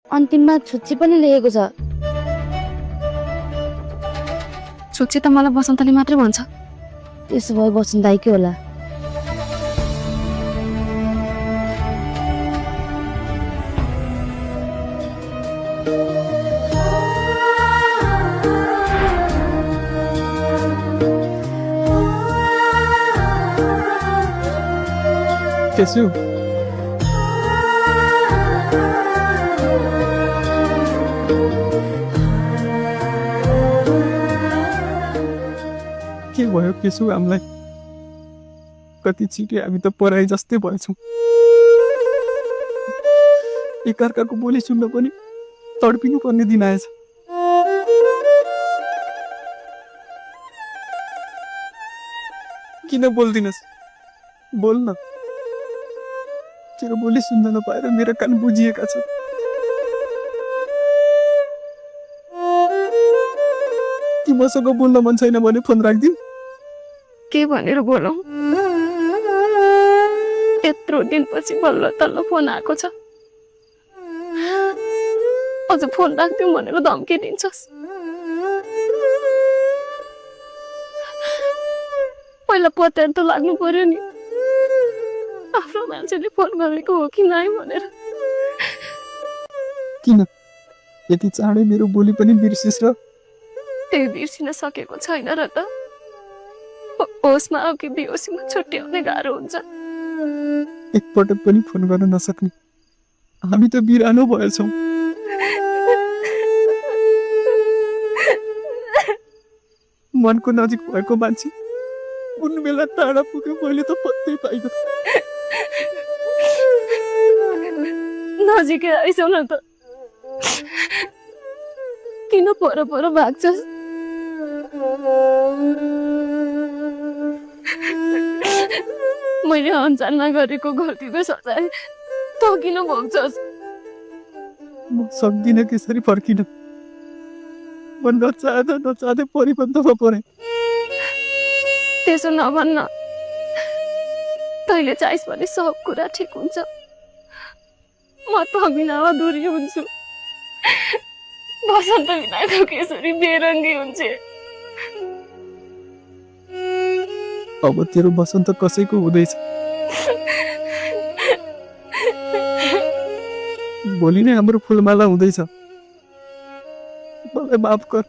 अन्तिममा छुच्ची पनि लेखेको छ। छुच्ची त मलाई बसन्तले मात्रै भन्छ। त्यसो भए बसन्त दाइकै होला। केशु के भयो केशु हामीलाई? कति छिटो हामी त पराई जस्तै भएछौँ। एकअर्काको बोली सुन्न पनि तडपिनु पर्ने दिन आएछ। किन बोल्दिनस्? बोल न। तेरो बोली सुन्न नपाएर मेरो कान बुझिएका छन्। कि मसँग बोल्न मन छैन भने फोन राख्दिन? के भनेर बोलौँ? यत्रो दिनपछि बल्ल तल्ल फोन आएको छ। अझ फोन राख्दिउँ भनेर धम्की दिन्छस्। पहिला पत्यार त लाग्नु पर्यो नि, आफ्नो मान्छेले फोन गरेको हो कि नै भनेर। किन यति चाँडै मेरो बोली पनि बिर्सिस् र? त्यही बिर्सिन सकेको छैन र त। होसमा हो कि बेहोसीमा छुट्याउने गाह्रो हुन्छ। एकपटक पनि फोन गर्न नसक्ने हामी त बिरानो भएछौँ। मनको नजिक भएको मान्छे कुन बेला टाढा पुग्यो मैले त पत्तै पाइनँ। नजिकै आइसौ न त। किन पर पर भाग्छस्? मैले अन्जानमा गरेको गल्तीको सजाय त किन भोग्छस्? म सक्दिनँ त्यसरी फर्किन। म नचाहँदै परिबन्धमा परेँ। त्यसो नभन्न। तैँले चाहिस् भने सब कुरा ठिक हुन्छ। म त बिना अधुरी हुन्छु। बसन्त बिनाको केसरी बेरङ्गी हुन्छ। अब तेरो बसन्त कसैको हुँदैछ। भोलि नै हाम्रो फुलमाला हुँदैछ। मलाई माफ कर।